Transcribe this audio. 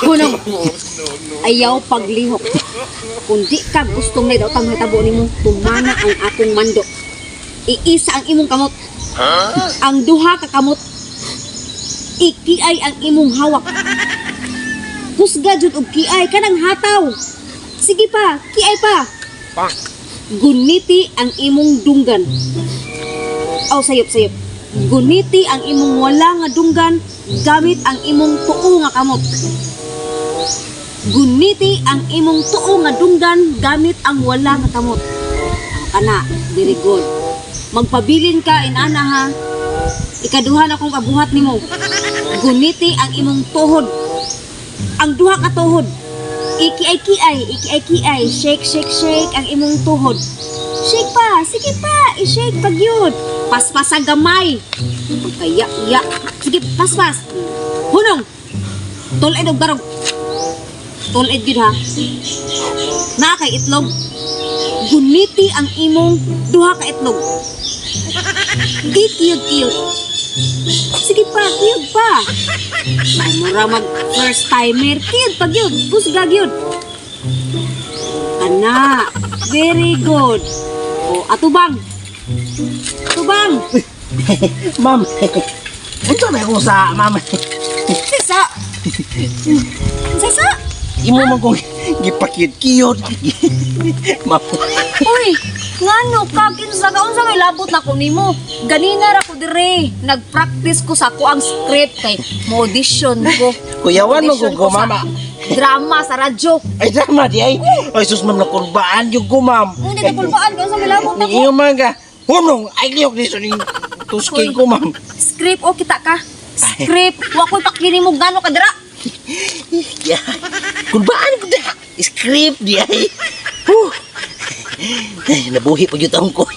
Hunong. Ayaw paglihok. Kung di ka gustong na daw mahitabo nimo, tumana ang akong mando. Iisa ang imong kamot. Ang duha ka kamot. Ikiay ang imong hawak. Kusga jud og kiay kanang hataw. Sige pa, kiay pa. Guniti ang imong dunggan. Aw, sayop, sayop. Guniti ang imong wala nga dunggan gamit ang imong tuo nga kamot. Guniti ang imong tuo nga dunggan gamit ang wala nga kamot. Ang kana, very good. Magpabilin ka inana ha. Ikaduha na kong kabuhat nimo. Guniti ang imong tuhod. Ang duha ka tuhod. Ikiay-kiay, ikiay-kiay, shake, shake, shake ang imong tuhod. Shake pa, sige pa, i-shake pag yun. Paspas ang gamay. Pagkaya, iya. Sige, paspas. Hunong. Tulid og barog. Tulid yun ha. Naa kay itlog. Guniti ang imong duha ka itlog. Ikiyod-kiyod. Sige pa, kiyod pa. Ay, mura mag first timer. Kiyod pag yun. Pusgag yun. Ana, very good. O, atubang. Atubang. Ma'am. Unsa may akong sa, ma'am? Sisa. Sisa. Imo man kong gipakiyot-kiyot. Ma'am. Uy, ngano ka kinsa ka unsa may labot na ko nimo? Ganina ra ko dire. Nagpractice ko sa ako ang script kay mo audition ko. Kuyawan mo Audition ko, sa mama. Drama sa radyo. Ay, drama di ay. Ay, sus, ma'am, nakurbaan yung ko, ma'am. Uy, di ka kulbaan ka unsa may labot na ko. Iyo man ka. Hunong, ay lihok ni ning tusking ko, ma'am. Script o kita ka. Script. Wa ko'y pakini mo gano ka dira. Yeah. Kulbaan ko da. Script di ay. Huh. Ay, nabuhi pa gyud taon ko.